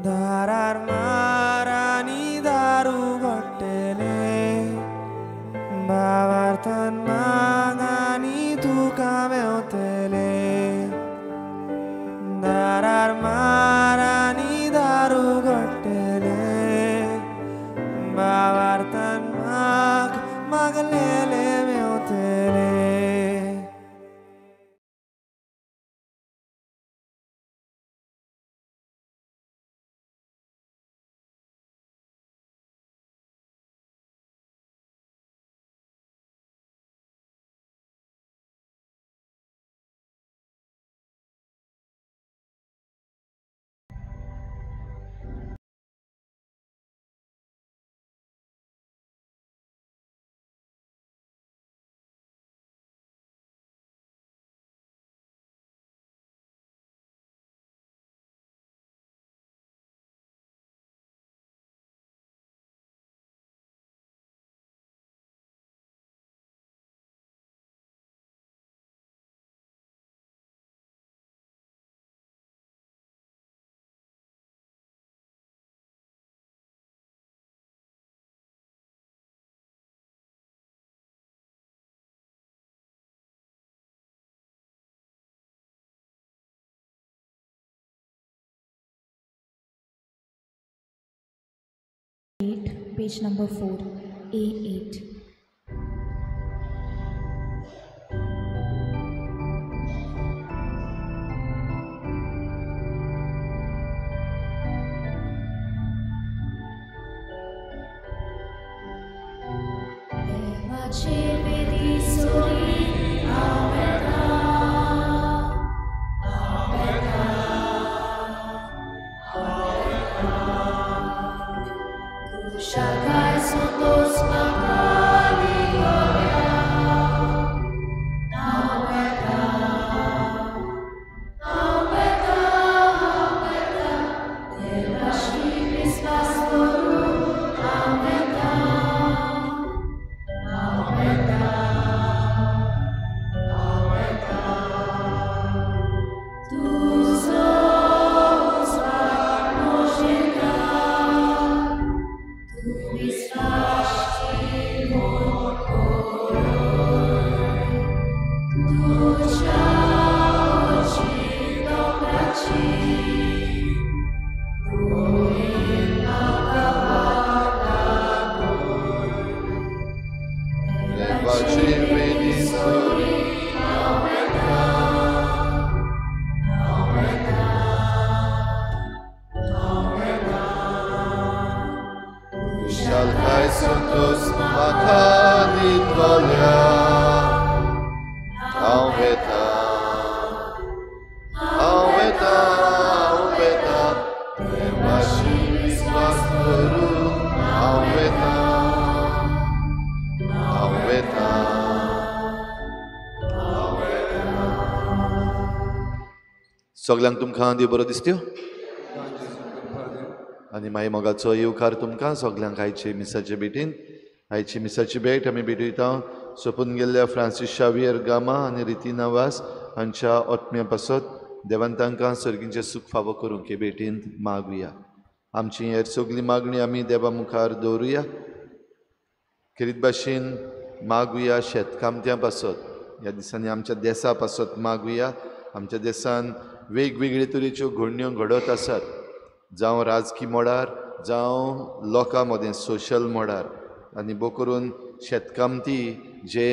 दारार मारानी दारू घडटले भावार्थान मागानी तुका मेवतले दारार मारानी दारू घडटले भावार्थान माग मागलेले मेवतले. Page number 4, A8. सगल्यांक तुमकां देव बरो दिसत्यो आनी मागीर मोगाचो येवकार तुमकां सगल्यांक आयचे मिसाचे भेटीन. आयची मिसाची भेट आमी भेटयता सोंपून गेल्ल्या फ्रांसीस शावियर गामा आनी रिती वास हांच्या आत्म्या पासत देवान तांकां सर्गींचें सूख फावो करूंक हे भेटींत मागुया. आमची हेर सगली मागणी आमी देवा मुखार दवरुया. खेरीत भाशेन मागुया शेतकामत्यां पासत, ह्या दिसांनी आमच्या देसा पासत मागुया. आमच्या देसान वेगवेगळे तरेच्यो घडण्यो घडत आसात, जावं राजकी मळार, जावं लोकां मदें सोशल मळार, आनी भोव करून शेतकामती जे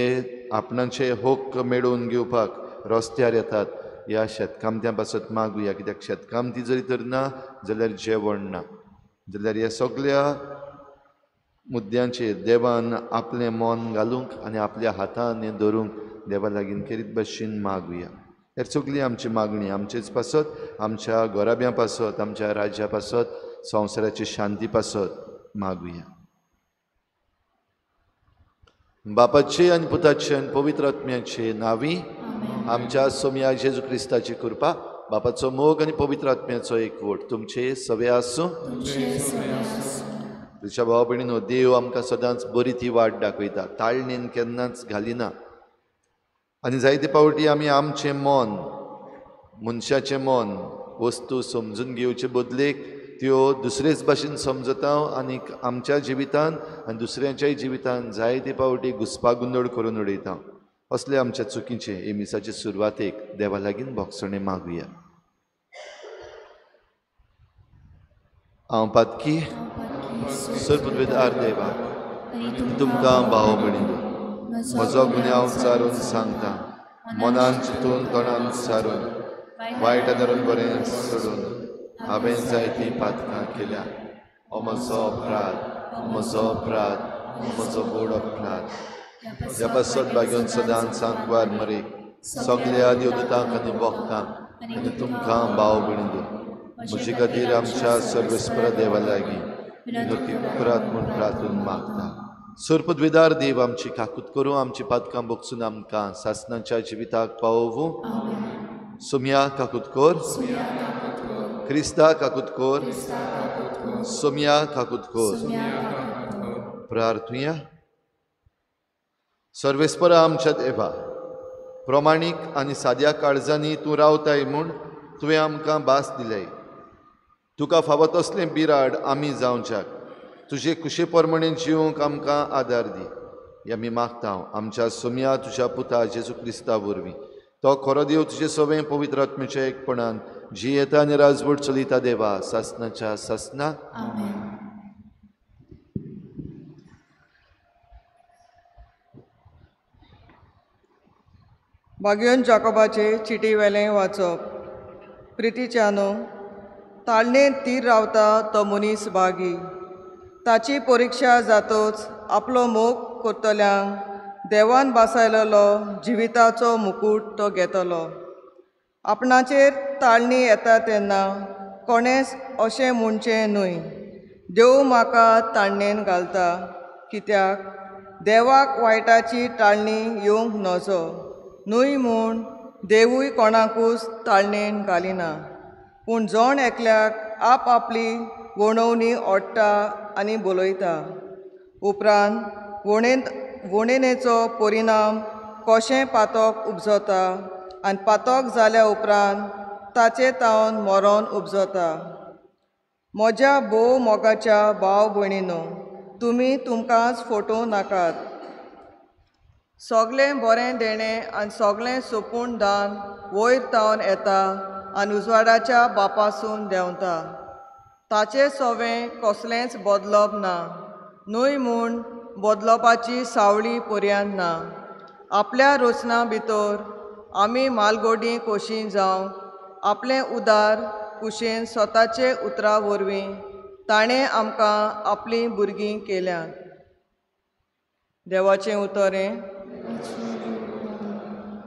आपणाचे हक्क मेळोवन घेवपाक रस्त्यार येतात ह्या शेतकामत्यां पासत मागुया. कित्याक शेतकामती जरी तर ना जाल्यार जेवण ना, जाल्यार ह्या सगल्या मुद्द्यांचेर देवान आपलें मन घालूंक आनी आपल्या हातान हें धरूंक देवा लागीं खेरीत भाशेन मागुया. हेर सगली आमची मागणी आमचेच पासत, आमच्या घराब्यां पासत, आमच्या राज्या पासत, संवसाराची शांती पासत मागुया. बापाचे आनी पुताचे आनी पवित्र आत्म्याचे नांवी आमच्या सोमया जेजू क्रिस्ताची कृपा, बापाचो मोग आनी पवित्र आत्म्याचो एकवट तुमचे सवे आसूं. तुमच्या भाव भयणीनो, देव आमकां सदांच बरी ती वाट दाखयता, ताळणेन केन्नाच घालिना. आनी जायते पावटी आमी आमचें मन, मनशाचें मन वस्तू समजून घेवचे बदलेक त्यो दुसरेच भाशेन समजता आनी आमच्या जिवितान आनी दुसऱ्यांच्याय जिवितान जायते पावटी घुस्पागोंदळ करून उडयता. असले आमच्या चुकीचे हे मिसाचे सुरवातेक देवा लागीं भोगसणें मागुया. हांव पातकी सरपुतवेदार देवा, तुमकां भाव भयणींनो म्हजो गुन्यांव सारून सांगता, मनान चिंतून तोंडान सारून वायट धरून बरें सोडून हांवें जायतीं पातकां केल्या. हो म्हजो अपराध, म्हजो अपराध, म्हजो व्हड अपराध. ह्या पासत भाग्योन सदांच सांकवार मरेक सगल्या देवदूतांक आनी भक्तांक आनी तुमकां भाव भयणींनो म्हजे खातीर आमच्या सर्वेस्पर देवा लागीं विनवती करात म्हूण प्रार्थून मागता. सरपदवेदार देव आमची काकूत करूं, आमची पातकां भोगसून आमकां सासणाच्या जिविताक पावोवूं. सोमया काकूत कर, क्रिस्ता काकूत कर, सोमया काकूत कर. प्रार्थुया. सर्वेस्परा आमच्या देवा, प्रमाणीक आनी साद्या काळजांनी तूं रावताय म्हूण तुवें आमकां भास दिल्याय. तुका फावो तसलें बिराड आमी जावच्याक तुजे कुशे प्रमाणे जिवंक आमकां आदार दी. हे आमी मागता आमच्या सोमया तुज्या पुता जेजू क्रिस्ता वरवीं. तो खरो देव तुजे सवें पवित्र आत्म्याच्या एकपणान जियेता आनी राजवट चलयता देवा सासनाच्या सासना. भाग्योन जाकोबाचे चिटी वेलें वाचप. प्रितीच्यानो, ताळणेंत तीर रावता तो मनीस भागी. ताची परिक्षा जातोच आपलो मोग करतल्यांक देवान बासायलेलो जिविताचो मुकूट तो घेतलो. आपणाचेर ताळणी येता तेन्ना कोणेंच अशें म्हणचें न्हय, देव म्हाका ताळणेन घालता, कित्याक देवाक वायटाची ताळणी येवंक नजो न्हय म्हूण देवूय कोणाकूच ताळणेन घालिना. पूण जण एकल्याक आप आपली वणवणी ओडटा आनी बोलयता. उपरांत वणेनेचो परिणाम कशें पातक उपजता आनी पातक जाल्या उपरांत ताचे तावन मरण उपजता. म्हज्या भोव मोगाच्या भाव भयणीनो, तुमी तुमकांच फटोवं नाकात. सगळें बरें देणें आनी सगळें सोपूण दान वयर तावन येता आनी उजवाडाच्या बापासून देंवता. ताचें सवें कसलेंच बदलप ना, न्हय म्हूण बदलपाची सावळी पर्यंत ना. आपल्या रचना भितर आमी मालगोडी कशी जावंक आपलें उदार कुशेन स्वताचे उतरां वरवीं ताणें आमकां आपलीं भुरगीं केल्यांत. देवाचें उतर हें.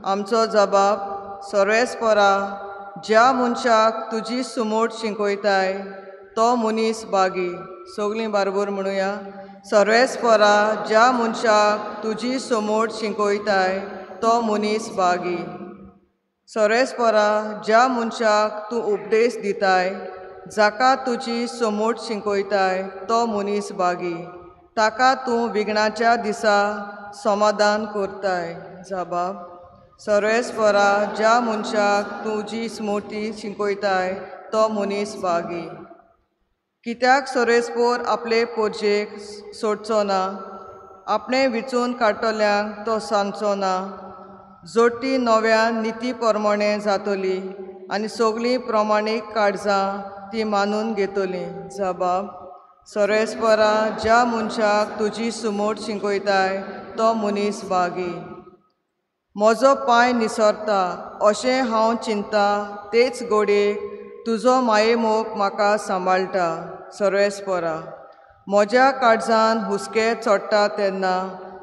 आमचो जबाब सर्वेस्परा, ज्या मनशाक तुजी सुमोट शिकयताय तो मनीस बागी. सगळीं बारबर म्हणुया. सर्वेस्परा, ज्या मनशाक तुजी सुमोट शिकयताय तो मनीस बागी. सर्वेस्परा, ज्या मनशाक तूं उपदेश दिताय, जाका तुजी सुमोट शिकयताय तो मनीस बागी. ताका तूं विघ्नाच्या दिसा समाधान करताय. जबाब सर्वेस्परा, ज्या मनशाक तुजी स्मृती शिकयताय तो मनीस बागी. कित्याक सर्वेस्पोर आपले पोरजेक सोडचो ना, आपणें विचून काडटल्यांक तो सांगचो ना. जोडटी नव्यान निती प्रमाणे जातली आनी सगळीं प्रमाणीक काळजां ती मानून घेतली. जबाब सर्वेस्परा, ज्या मनशाक तुजी सुमोट शिकयताय तो मनीस बागी. म्हजो पांय निसरता अशें हांव चिंता, तेच घडयेक तुजो मायेमोग म्हाका सांबाळटा. सर्वेस्परा, म्हज्या काळजान हुस्के चडटा तेन्ना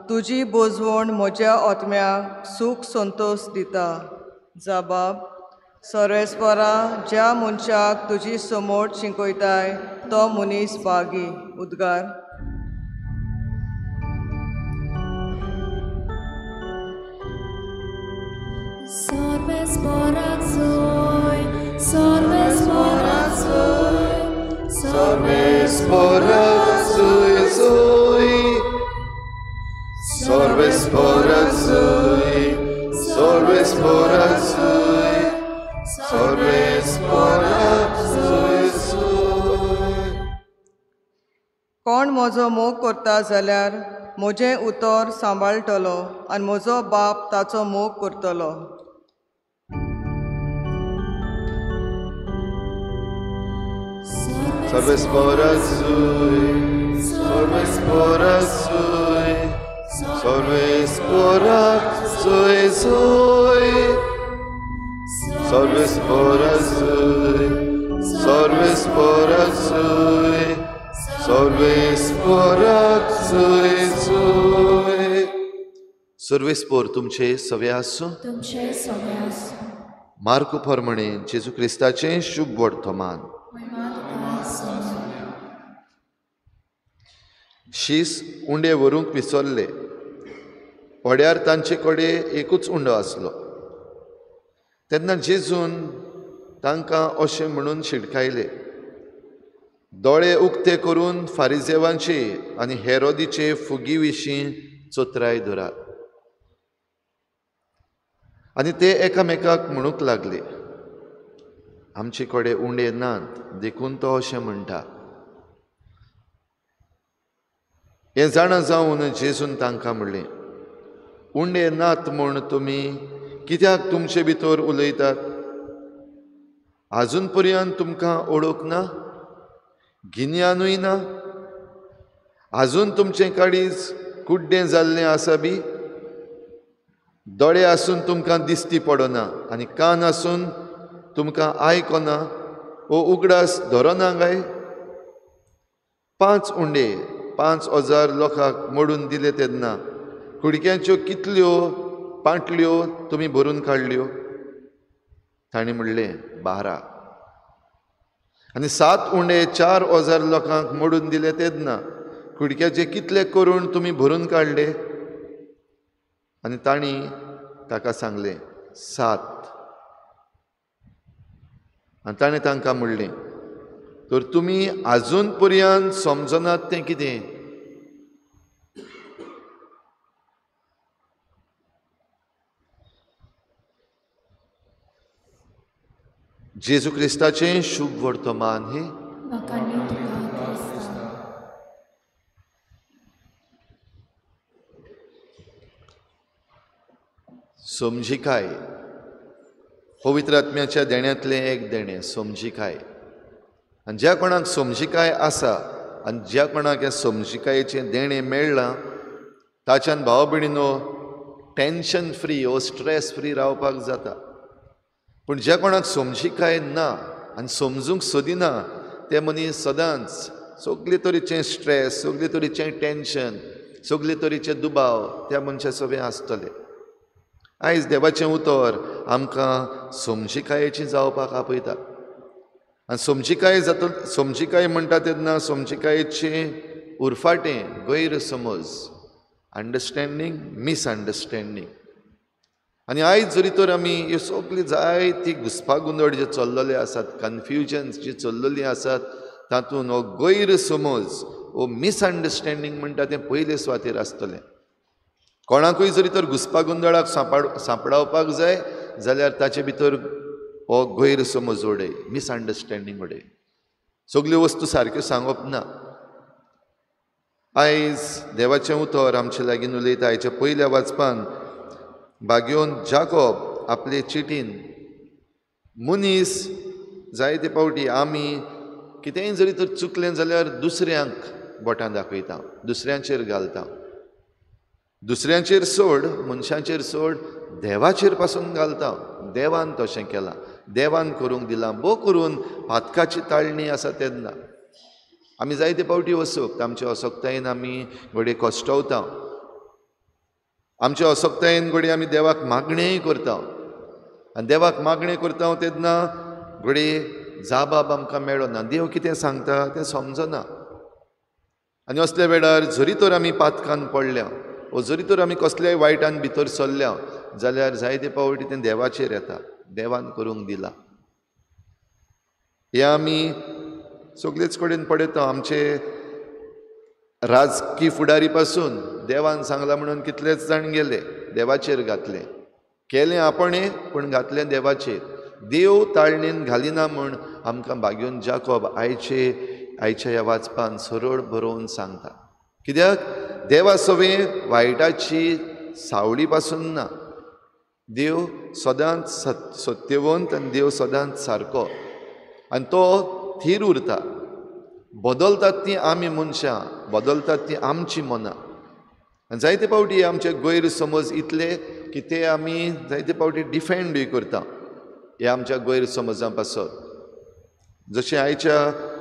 तुजी बोजवण म्हज्या आत्म्याक सूख संतोश दिता. जबाब सर्वेस्परा, ज्या मनशाक तुजी समोट शिकयताय तो मनीस बागी. उद्गार. Sorbes por azul. कोण म्हजो मोग करता जाल्यार म्हजें उतर सांबाळटलो आनी म्हजो बाप ताचो मोग करतलो. सर्वेस्पोर तुमचे सवे आसूं. मार्कू प्रमाणे जेजू क्रिस्ताचें शुभ वर्तमान. शीस उंडे व्हरूंक विसरले. व्हड्यार तांचे कडेन एकूच उंडो आसलो. तेन्ना जेजून तांकां अशें म्हणून शिटकायले, दोळे उक्ते करून फारिजेवांचे आनी हेरोदीचे फुगी विशीं चतुराय धरात. आनी ते एकामेकाक म्हणूंक लागले, आमचे कडेन उंडे नात देखून तो अशें म्हणटा. हें जाणा जावन जेजून तांकां म्हणलें, उंडे नात म्हूण तुमी कित्याक तुमचे भितर उलयतात? आजून पर्यंत तुमकां ओळख ना, गिन्यानूय ना? आजून तुमचें काळीज कुड्डें जाल्लें आसा बी? दोळे आसून तुमकां दिश्टी पडना आनी कान आसून तुमकां आयकना वो उगडास धरना काय? 5 उंडे 5000 लोकांक मोडून दिले तेन्ना कुडक्यांच्यो कितल्यो पांटल्यो तुमी भरून काडल्यो? तांणी म्हणलें, 12. आनी 7 उंडे 4000 लोकांक मोडून दिले तेन्ना कुडक्याचे कितले करून तुमी भरून काडले? आनी तांणी ताका सांगलें, 7. आनी ताणें तांकां म्हणलें, तर तुमी आजून पर्यंत समजनात तें कितें? जेजू क्रिस्ताचें शुभ वर्तमान हें. समजिकाय पवित्र आत्म्याच्या देण्यांतलें एक देणें समजिकाय. आनी ज्या कोणाक समजिकाय आसा आनी ज्या कोणाक हें समजिकायेचें देणें मेळ्ळां ताच्यान भाव भयणीनो टेंशन फ्री वो स्ट्रेस फ्री रावपाक जाता. पूण ज्या कोणाक समजिकाय ना आनी समजूंक सोदिना ते मनीस सदांच सगळे तरेचें स्ट्रेस, सगळे तरेचें टेंशन, सगळे तरेचे दुबाव त्या मनशा सगळें आसतले. आयज देवाचें उतर आमकां समजिकायेचें जावपाक आपयता. आनी समजिकाय जाता, समजिकाय म्हणटा तेन्ना समजिकायेचें उरफाटें गैरसमज, अंडरस्टँडींग, मिसअंडरस्टँडींग. आनी आयज जरी तर आमी ह्यो सगळी जायती घुस्पागोंदळ जे चल्लेले आसात, कन्फ्युजन्स जी चल्लेली आसात, तातूंत हो गैरसमज वो मिसअंडरस्टँडींग म्हणटा तें पयले सुवातेर आसतलें. कोणाकूय जरी तर घुस्पागोंदळाक सांपडावपाक जाय जाल्यार ताचे भितर हो गैरसमज उडय, मिसअंडरस्टँडींग उडय, सगल्यो वस्तू सारक्यो सांगप ना. आयज देवाचें उतर आमचे लागीं उलयता. आयच्या पयल्या वाचपान भाग्योन जाकोब आपले चिटीन मनीस जायते फावटी आमी कितेंय जरी तर चुकलें जाल्यार दुसऱ्यांक बोटां दाखयता, दुसऱ्यांचेर घालता, दुसऱ्यांचेर सोड, मनशांचेर सोड, देवाचेर पासून घालता. देवान तशें केलां, देवान करूंक दिलां, बो करून पातकाची ताळणी आसा. तेन्ना आमी जायते फावटी असक्त, आमचे असक्तायेन आमी घडये कश्टवता, आमचे असक्तायेन घडये आमी देवाक मागणेंय करता. आनी देवाक मागणें करता तेन्ना घडये जाबाब आमकां मेळना, देव कितें सांगता तें समजना. आनी असल्या वेळार जरी तर आमी पातकान पडल्या वो जरी तर आमी कसल्याय वायटान भितर सरल्या जाल्यार जायते फावटी तें देवाचेर येता, देवान करूंक दिलां. हें आमी सगळेच कडेन पळयता. आमचे राजकी फुडारी पासून देवान सांगलां म्हणून कितलेच जाण गेले, देवाचेर घातले, केलें आपणें पूण घातलें देवाचेर. देव ताळणेन घालिना म्हूण आमकां भाग्योन जाकोब आयचे आयच्या ह्या वाचपान सरळ बरोवन सांगता. कित्याक देवा सवें वायटाची सावळी पासून ना. देव सदांच सत्यवंत आनी देव सदांच सारको आनी तो थीर उरता. बदलतात ती आमी मनशां, बदलतात ती आमची मनां. आनी जायते फावटी आमचे गैरसमज इतले की ते आमी जायते फावटी डिफेंडूय करता ह्या आमच्या गैरसमजां पासत. जशें आयच्या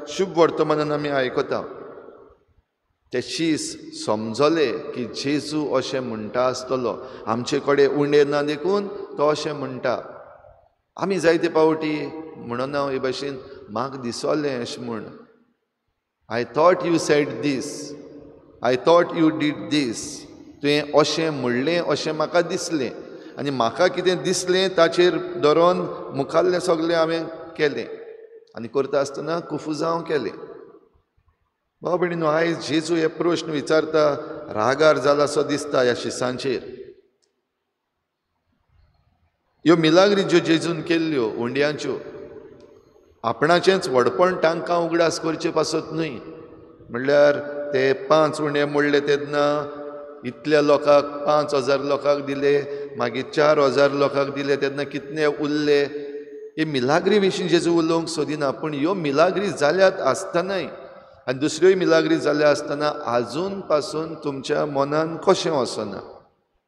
शुभ वर्तमानान आमी आयकता ते शीस समजले की जेजू अशें म्हणटा आसतलो, आमचे कडेन उणें ना देखून तो अशें म्हणटा. आमी जायते फावटी म्हणना हे भाशेन म्हाका दिसलें अशें म्हूण, I thought you said this, I thought you did this, तुवें अशें म्हणलें अशें म्हाका दिसलें आनी म्हाका कितें दिसलें ताचेर धरून मुखाल्लें सगळें हांवें केलें आनी करता आसतना कुफुजांव केलें. भाव भयणीनो, आयज जेजू हे प्रश्न विचारता, रागार जाला असो दिसता ह्या शिसांचेर. ह्यो मिलाग्री ज्यो जेजून केल्ल्यो उंड्यांच्यो, आपणाचेंच व्हडपण तांकां उगडास करचे पासत न्हय. म्हणल्यार ते 5 उंडे मोडले तेन्ना इतल्या लोकांक 5,000 लोकांक दिले, मागीर 4,000 लोकांक दिले, तेन्ना कितले उरले. हे मिलाग्री विशीं जेजू उलोवंक सोदिना, पूण ह्यो मिलाग्री जाल्यात आसतनाय आनी दुसऱ्योय मिलाग्री जाल्या आसतना आजून पासून तुमच्या मनान कशें वचना,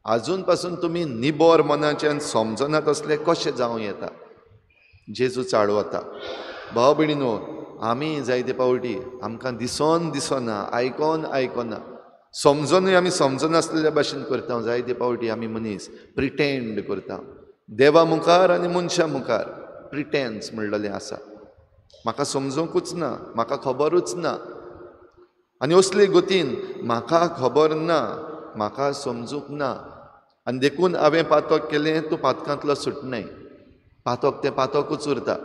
आजून पासून तुमी निबोर मनाच्यान समजना तसलें कशें जावं येता. जेजू चाळवता. भाव भयणीनो, आमी जायते फावटी आमकां दिसोन दिसना, आयकोन आयकोना, समजोनूय आमी समजनासलेल्या भाशेन करता. जायते फावटी आमी मनीस प्रिटेंड करता देवा मुखार आनी मनशां मुखार. प्रिटेन्स म्हणलेलें आसा, म्हाका समजूंकूच ना, म्हाका खबरूच ना. आनी असले गतीन म्हाका खबर ना, म्हाका समजूंक ना आनी देखून हांवें पातक केलें, तूं पातकांतलो सुटनाय. पातक तें पातकूच उरता.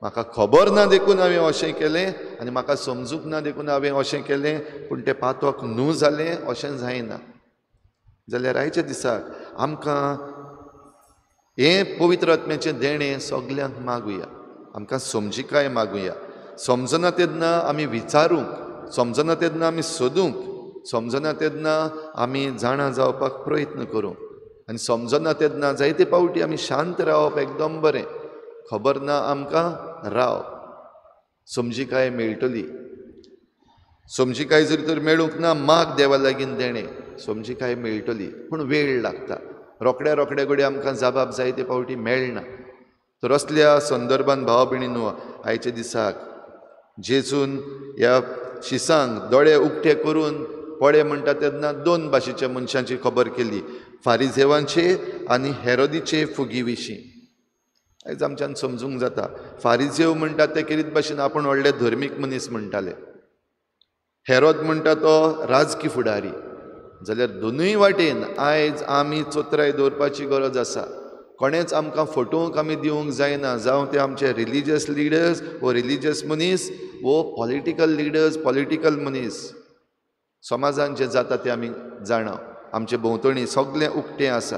म्हाका खबर ना देखून हांवें अशें केलें आनी म्हाका समजूंक ना देखून हांवें अशें केलें, पूण तें पातक न्हू जालें अशें जायना. जाल्यार आयच्या दिसाक आमकां हें पवित्र आत्म्याचें देणें सगल्यांक मागुया, आमकां समजिकाय मागुया. समजना तेन्ना आमी विचारूंक, समजना तेन्ना आमी सोदूंक, समजना तेन्ना आमी जाणा जावपाक प्रयत्न करूंक आनी समजना तेन्ना जायते फावटी आमी शांत रावप एकदम बरें. खबर ना आमकां, राव, समजिकाय मेळटली. समजिकाय जरी तर मेळूंक ना, माग देवा लागीं देणें, समजिकाय मेळटली, पूण वेळ लागता. रोखड्या रोखड्या कडेन आमकां जबाब जायते फावटी मेळना. तर असल्या संदर्भान भाव भयणीनो, आयच्या दिसाक जेजून ह्या शिसांक दोळे उक्ते करून पळे म्हणटा तेन्ना 2 भाशेच्या मनशांची खबर केली, फारिजेवांचे आनी हेरोदीचे फुगी विशीं. आयज आमच्यान समजूंक जाता, फारिजेव म्हणटा ते केरीत भाशेन आपूण व्हडले धर्मीक मनीस म्हणटाले, हेरोद म्हणटा तो राजकी फुडारी. जाल्यार दोनूय वाटेन आयज आमी चोत्राय दवरपाची गरज आसा. कोणेंच आमकां फटोवंक आमी दिवंक जायना, जावं ते आमचे रिलीजियस लिडर्स वो रिलीजियस मनीस वो पॉलिटिकल लिडर्स, पॉलिटिकल मनीस. समाजान जें जाता तें आमी जाणा, आमचे भोंवतणी सगळें उक्तें आसा.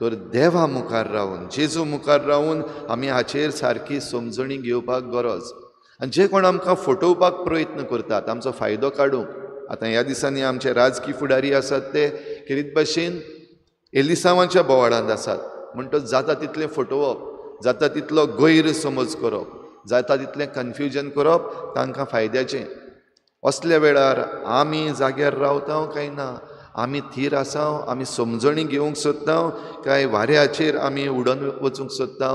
तर देवा मुखार रावन, जेजू मुखार रावन आमी हाचेर सारकी समजणी घेवपाक गरज. आनी जे कोण आमकां फटोवपाक प्रयत्न करतात आमचो फायदो काडूंक, आतां ह्या दिसांनी आमचे राजकी फुडारी आसात ते केरीत भाशेन एलिसांवाच्या बोवाळांत आसात. म्हणटच जाता तितलें फटोवप, जाता तितलो गैरसमज करप, जाता तितलें कन्फ्युजन करप तांकां फायद्याचें. असल्या वेळार आमी जाग्यार रावता काय ना, आमी थीर आसा, आमी समजणी घेवंक सोदता काय वाऱ्याचेर आमी उडोवन वचूंक सोदता,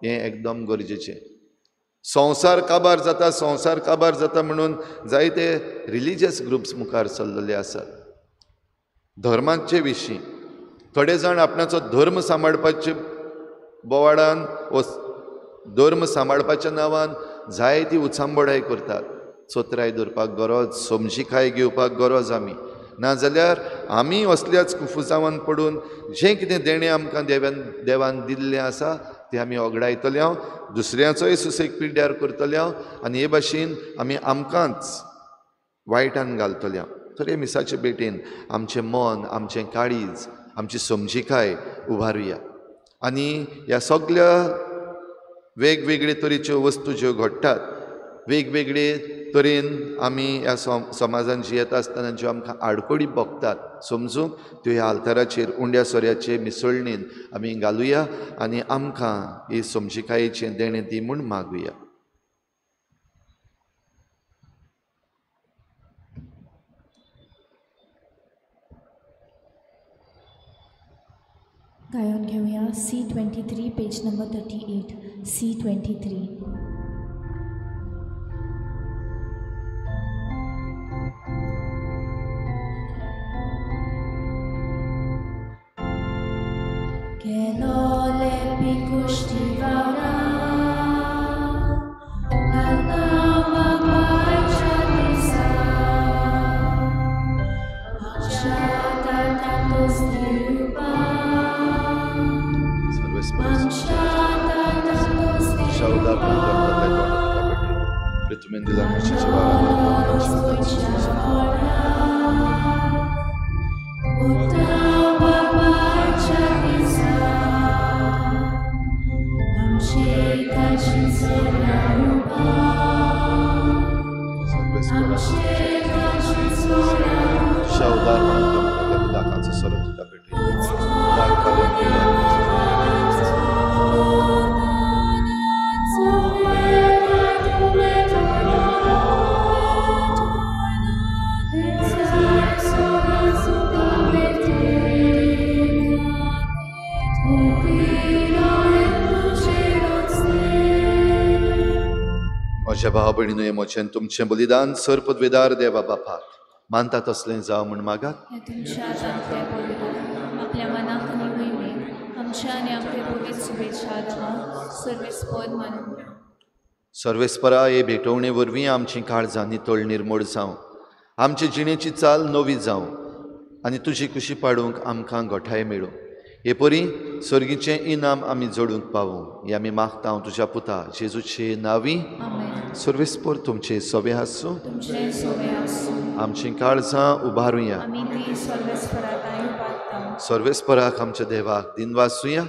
हें एकदम गरजेचें. संवसार काबार जाता, संवसार काबार जाता म्हणून जायते रिलीजियस ग्रुप्स मुखार सरलेले आसात धर्माचे विशीं. थोडे जाण आपणाचो धर्म सांबाळपाचे बोवाळान वो धर्म सांबाळपाच्या नांवान जायती उचांबळाय करतात. चोत्राय दवरपाक गरज, समजिकाय घेवपाक गरज आमी, नाजाल्यार आमी असल्याच कुफुजावान पडून जें कितें देणें आमकां देवान दिल्लें आसा तें आमी ओगडायतले, दुसऱ्याचोय सुसेग पिड्ड्यार करतले आनी हे भाशेन आमी आमकांच वायटान घालतले. तर हे मिसाचे भेटेन आमचें मन, आमचें काळीज, आमची समजिकाय उबारुया आनी ह्या सगल्या वेगवेगळे तरेच्यो वस्तू ज्यो घडटात, वेगवेगळे तरेन आमी ह्या समाजान जियेता आसतना ज्यो आमकां आडखळी भोगतात समजूंक त्यो ह्या आल्ताराचेर उंड्या सोऱ्याचे मिसळणेन आमी घालुया आनी आमकां ही समजिकायेचें देणें दी म्हूण मागुया. गायन घेवया C23 page number 38 C23. म्हज्या भाव भयणीनो, म्हजें तुमचें बलिदान सर पदवेदार देवा बापाक मानता तसलें जावं म्हूण मागात. तुमच्या हातांतलें बलिदान आपल्या मनाक आनी मोहिमेक आमच्या आनी आपले पवित्र शुभेच्छा सर्वेस्पद मानून. सर्वेस्परा हे भेटवणे वरवीं आमची काळजां नितळ निर्मोड जावं, आमचे जिणेची चाल नवी जावं आनी तुजी खुशी पाडूंक आमकां गोठाय मेळूं. हे परी सर्गीचें इनाम आमी जोडूंक पावूं हे आमी मागता तुज्या पुता जेजूचे नांवी. सर्वेस्पर तुमचे सोवे आसूं, आमचीं काळजां उबारुया, सर्वेस्पराक आमच्या देवाक दिनवासुया.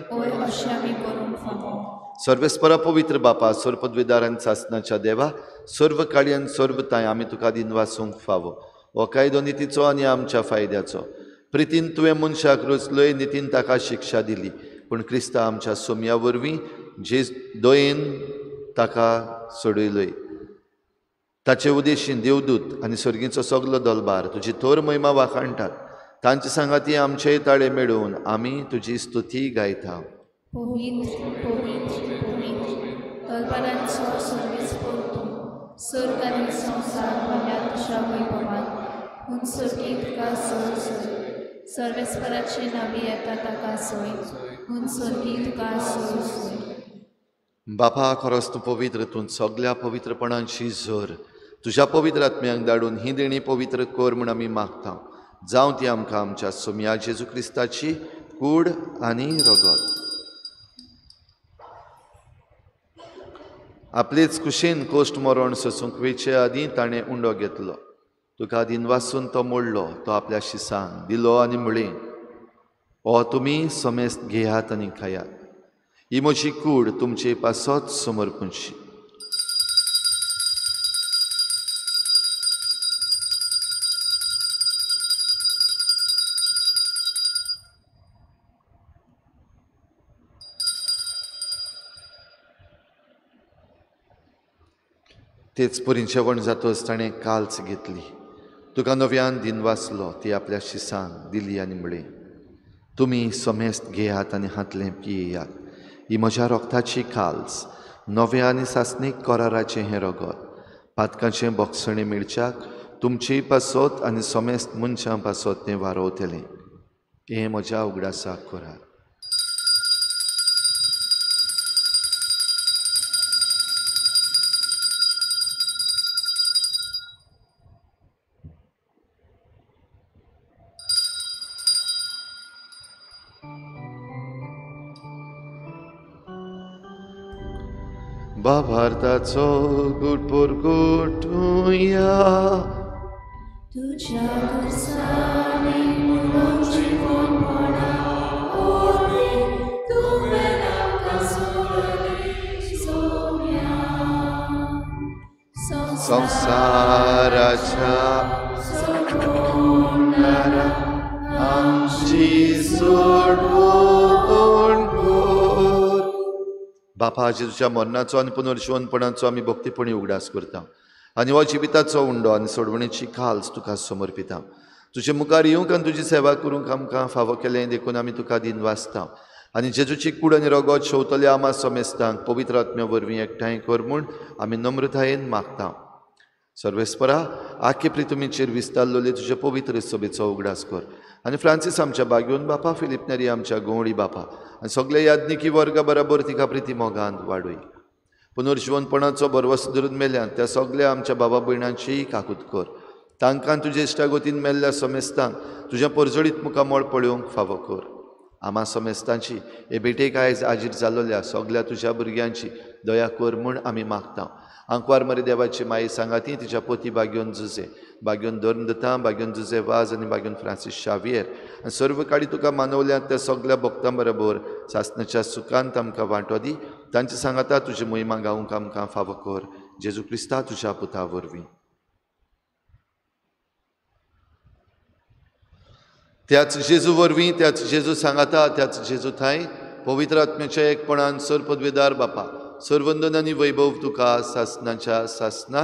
सर्वेस्परा पवित्र बापा, सर्वपदवेदार आनी सासनाच्या देवा, सर्व काळी आनी सर्व तांय आमी तुका दिनवासूंक फावो. हो कायदो नितीचो आनी आमच्या फायद्याचो. प्रितीन तुवें मनशाक रचलोय, नितीन ताका शिक्षा दिली, पूण क्रिस्ता आमच्या सोम्या वरवीं जे दयेन ताका सोडयलोय. ताचे उदेशीन देवदूत आनी सर्गीचो सगलो दलबार तुजी थोर महिमा वाखाणटात. तांचे सांगाती आमचेय ताळे मेळोवन आमी तुजी स्तुती गायता. पवित्र पवित्र पवित्र दलबारांचो सर्वेस्पर तूं, सर्ग आनी संवसार भरल्या तुज्या वैभवान. हून सर्गी तुका सोय सोय, सर्वेस्पराचे नावी येता ताका सोय, हून सर्गी तुका सोय सोय. बापा, खरोच तूं पवित्र, तूं सगल्या पवित्रपणांची झर. तुज्या पवित्र आत्म्यांक धाडून ही देणी पवित्र कर म्हूण आमी मागता. जावं ती आमकां आमच्या सोम्या जेजू क्रिस्ताची कूड आनी रगत. आपलेच कुशीन कोश्ट मरण सोसूंक वेचे आदीं ताणें उंडो घेतलो. तुका दिनवासून तो मोडलो, तो आपल्या शिसांक दिलो आनी म्हळें, हो तुमी समेस्त घेयात आनी खायात, ही म्हजी कूड तुमचे पासत समर्पणशी. तेच परी जेवण जातच ताणें काल्च घेतली, तुका नव्यान दिनवासलो, ती आपल्या शिसांक दिली आनी म्हळें, तुमी समेस्त घेयात आनी हातलें पियेयात, ही म्हज्या रोगताची काल्स, नव्या आनी सासणीक कराराचें हें रगत, पातकांचें बोगसणें मेळच्याक तुमचे पासत आनी समेस्त मनशां पासत तें वारोवतलें. हें म्हज्या उगडासाक करात. भारताचो गुटपोर गुटुया, तुझ्या गुरसाने मुलोची कोणपणा ओरवी तुवें आमकां सोडली सोम्या. संवसार संवसाराच्या आमची सोडवण कर. बापा, जेजूच्या मरणाचो आनी पुनर्जिवनपणाचो आमी भक्तीपणी उगडास करता आनी हो जिविताचो उंडो आनी सोडवणेची खाल्स तुका समर्पिता. तुजे मुखार येवंक आनी तुजी सेवा करूंक आमकां फावो केलें देखून आमी तुका दिनवासता आनी जेजूची कूड आनी रगत शेवतल्या आमा समेस्तांक पवित्र आत्म्या वरवीं एकठांय कर म्हूण आमी नम्रतायेन मागता. सर्वेस्परा, आखे प्रितुमीचेर विस्तारलेले तुजे पवित्र सभेचो उगडास कर आनी फ्रांसीस आमच्या बागेवन बापा, फिलीप नेरी आमच्या गवळी बापा आनी सगळे याज्ञिकी वर्गा बराबर तिका प्रिती मोगान वाडय. पुनर्जिवनपणाचो भरवंसो धरून मेल्यान त्या सगळ्या आमच्या बाबा भयणांचीय काकूत कर. तांकां तुजे इश्टागतीन मेल्ल्या समेस्तांक तुज्या परजळीत मुखामळ पळोवंक फावो कर. आमा समेस्तांची हे भेटेक आयज आजीर जालोल्या सगळ्या तुज्या भुरग्यांची दया कर म्हूण आमी मागता. आंकवार मरे देवाची माई सांगाती तिच्या पोती बागेवन जुजे, बागेवन धर्मदत्ता, बागेवन जुजे वाज आनी बागेवन फ्रांसीस शावियर आनी सर्व काडी तुका मानवल्यात त्या सगळ्या भक्तां बरोबर सासणाच्या सुखांत आमकां वांटो दी. तांचे सांगाता तुजी मोहिमा गावंक आमकां फावो कर. जेजू क्रिस्ता तुज्या पुता वरवीं. त्याच जेजू वरवीं, त्याच जेजू सांगाता, त्याच जेजू थांय पवित्र आत्म्याच्या एकपणान सर पदवेदार बापा, सर्वंदन आनी वैभव तुका सासनाच्या सासना.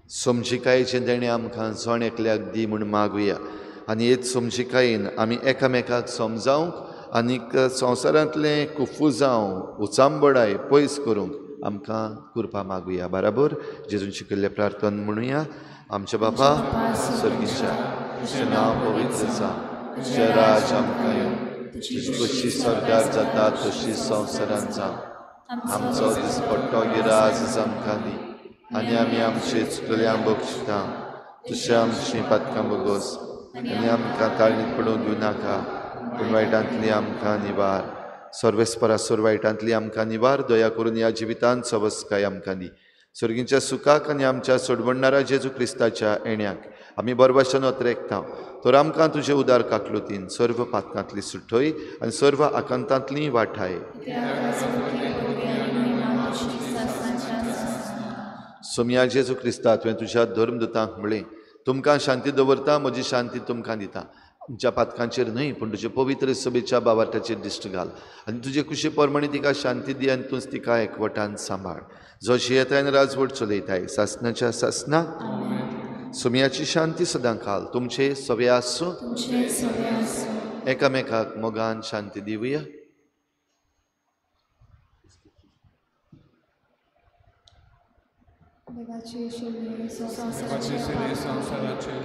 समजिकायेचें देणें आमकां जण एकल्याक दी म्हूण मागुया आनी हेच समजिकायेन आमी एकामेकाक समजावंक आनीक संवसारांतलें कुफुजांव उचांबडाय पयस करूंक आमकां कृपा मागुया. बराबर जेजून शिकयल्लें प्रार्थन म्हणुया. आमच्या बापा सर्गीच्या, तुजें नांव पवित्र जावं, तुजें राज आमकां येवं, तुजी कशी स्वर्गार जाता तशी संवसारांत जावं. आमचो दिसपट्टो गिराज आमकां दी आनी आमी आमचे चुकल्यांक बक्षिता तशें आमचीं पातकां बोगोस आनी आमकां ताळणीत पडूंक दिवं नाका, पूण वायटांतली आमकां निवार. सर्वेस्परा सोर वायटांतली आमकां निवार. दया करून ह्या जिवितांत सवस्काय आमकां दी. सर्गीच्या सुखाक आनी आमच्या सोडवणणारा जेजू क्रिस्ताच्या येण्याक आमी बरबाशान अत्रेकता. तर आमकां तुजे उदार काकलुतीन सर्व पातकांतली सुटय आनी सर्व आकांतांतली वाठाय. सोमया जेजू क्रिस्ता, तुवें तुज्या धर्मदूतांक म्हळें, तुमकां शांती दवरता, म्हजी शांती तुमकां दिता. आमच्या पातकांचेर न्हय पूण तुजे पवित्र सभेच्या बावार्थाचेर दिश्ट घाल आनी तुजे कुशी प्रमाणे तिका शांती दी आनी तूंच तिका एकवटान सांबाळ. जो जियेताय आनी राजवट चलयताय सासनाच्या सासना. सोमयाची शांती सदां खाल तुमचे सवे आसूं. एकामेकाक मोगान शांती दिवया. देवाचे शिले संवसाराचे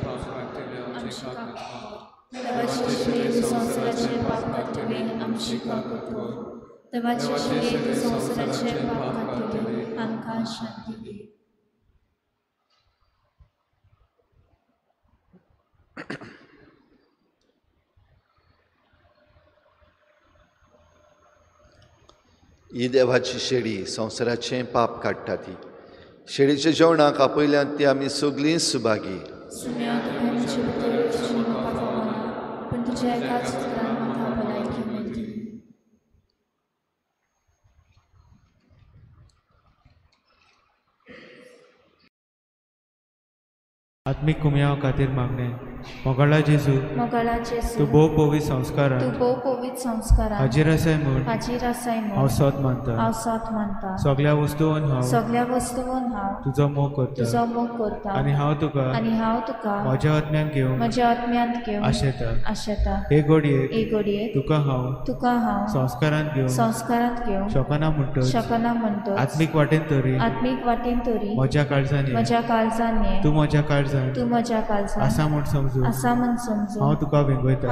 पाप काडटले आमची काकूत कर. देवाचे शिले संवसाराचे पाप काडटले आमची काकूत कर. देवाचे शिले संवसाराचे पाप काडटले आमकां शांती दी. ही देवाची शेडी संवसाराचें पाप काडटा. ती शेडीच्या जेवणाक आपयल्यात ती आमी सगळीं सुभागी. आत्मीक कुमयाव खातीर मागणें. मोगाळा जेजू, तूं भोव पवित्र संस्कारान हाजीर आसाय म्हूण हांव सोत मानता. सगळ्या वस्तून हांव तुजो मोग करता आनी हांव तुका म्हज्या आत्म्यांत घेवंक आशेता. हे घडयेक तुका हांव संस्कारांत घेवंक शकना म्हणटच आत्मीक वाटेन तरी म्हज्या काळजान ये, तूं म्हज्या काळजान आसा म्हूण समजू हांव तुका वेंगयता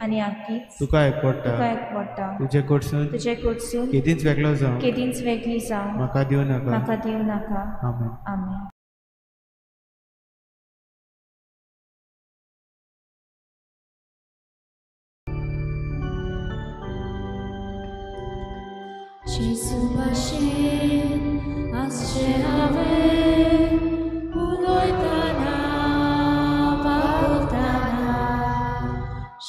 आनी आकीच तुका एकवटा. तुजे कडसून केदींच वेगळो जावं म्हाका दिवं नाका. आमेन. आमेन. जेजू भाशेन आसचें हांवें उलयतना वावुरतना,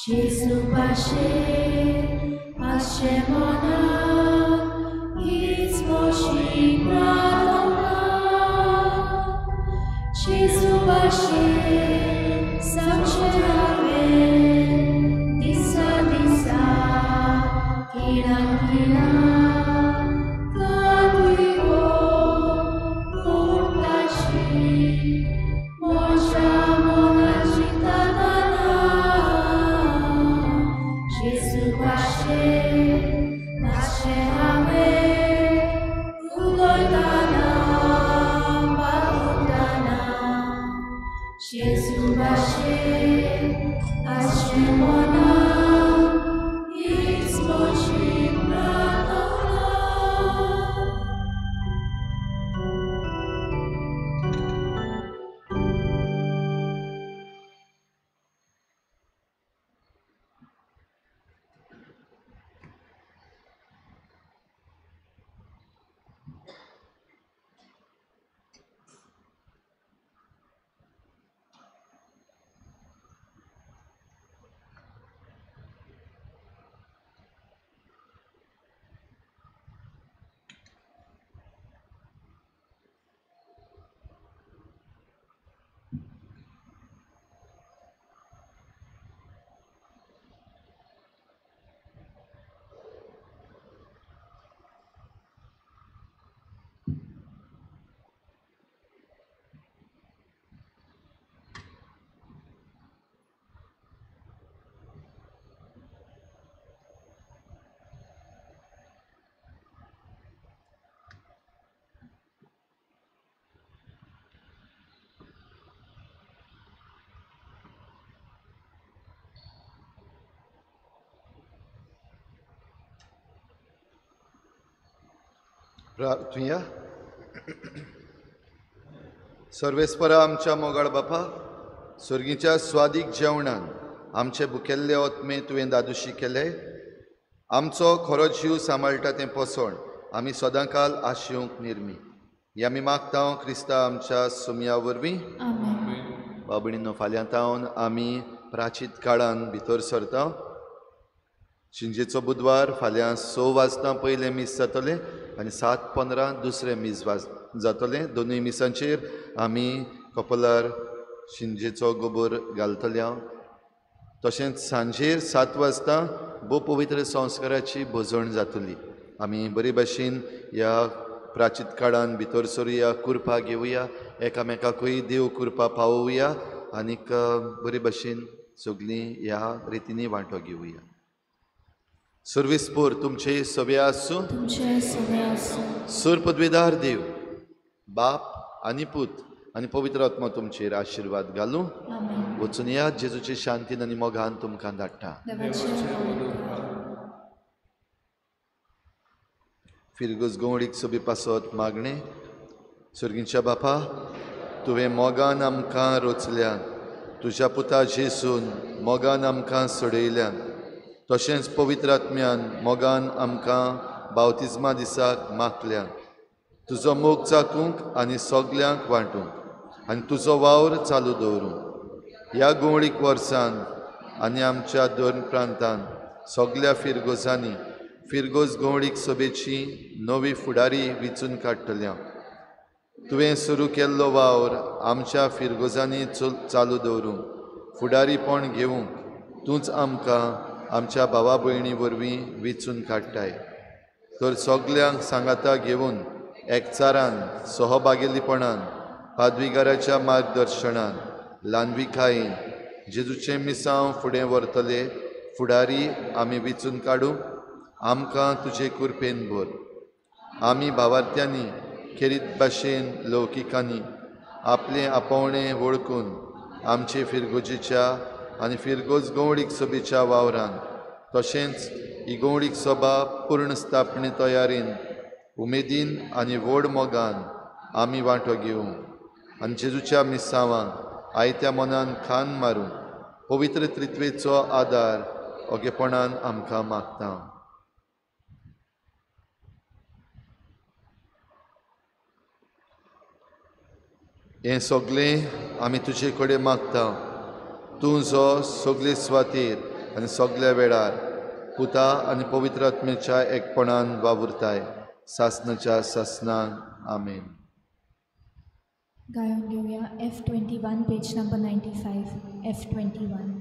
जेजू भाशेन आसचें मनान. प्रार्थुया. सर्वेस्परा आमच्या मोगाळ बापा, सर्गीच्या स्वादीक जेवणान आमचे भुकेल्ले ओतमे तुवें दादुशी केले. आमचो खरो जीव सांबाळटा तें पोसण आमी सदांकाल आशेवंक निर्मी. ही आमी मागता क्रिस्ता आमच्या सुमया वरवीं. बाबणीनो, फाल्यां तावन आमी प्राचीत काळान भितर सरता. शिंजेचो बुधवार फाल्यां 6 वाजता पयलें मीस जातलें आनी 7:15 दुसरें मीस जातलें. दोनूय मिसांचेर आमी कपलार शिंजेचो गोबोर घालतले. तशेंच सांजेर 7 वाजता भोव पवित्र संस्काराची भोजण जातली. आमी बरे भाशेन ह्या प्राचीत काळान भितर सरुया, कुरपा घेवया, एकामेकाकूय देव कुरपा पावोवया आनीक बरे भाशेन सगळीं ह्या रितींनी वांटो घेवया. सर्वेस्पोर तुमचे सगळे आसूं. सूर पदवेदार देव बाप आनी पूत आनी पवित्र आत्मा तुमचेर आशिर्वाद घालूं. वचून या जेजूचे शांतीन आनी मोगान तुमकां धाडटा. फिरगोज गोवडीक सोबी पासत मागणें. सर्गीच्या बापा, तुवें मोगान आमकां रोचल्यान, तुज्या पुता जेसून मोगान आमकां सोडयल्यान, तशेंच पवित्र आत्म्यान मोगान आमकां बावतिज्मा दिसाक मागल्यान. तुजो मोग चाकूंक आनी सगल्यांक वांटूंक आनी तुजो वावर चालू दवरूंक ह्या गोवळीक वर्सान आनी आमच्या दोन प्रांतान सगल्या फिरगोजांनी फिरगोज गोवळीक सभेची नवी फुडारी विचून काडटल्या. तुवें सुरू केल्लो वावर आमच्या फिरगोजांनी चालू दवरूंक फुडारीपण घेवंक तूंच आमकां आमच्या भावा भयणी वरवीं विचून काडटाय. तर सगल्यांक सांगाता घेवन एकचारान, सहभागेलीपणान, पादविगाराच्या मार्गदर्शनान, ल्हानविकायेन जेजूचें मिसांव फुडें व्हरतले फुडारी आमी विचून काडूंक आमकां तुजे कुरपेन भर. आमी भावार्थ्यांनी खेरीत भाशेन लौकिकांनी आपलें आपोवणें वळखून आमचे फिरगोजेच्या आनी फिरगोज गोवळीक सभेच्या वावरान तशेंच ही गोवळीक सभा पूर्ण स्थापने तयारीन उमेदीन आनी व्हड मोगान आमी वांटो घेवंक आनी जेजूच्या मिसांवांक आयत्या मनान खान मारूंक पवित्र त्रित्वेचो आदार ओगेपणान आमकां मागता. हें सगळें आमी तुजे कडेन मागता, तूं जो सगळे स्वातीर आनी सगल्या वेळार पुता आनी पवित्र आत्म्याच्या एकपणान वावुरताय सासनाच्या सासनान. आमेन. गायन घेवया F21 page number 95. F21.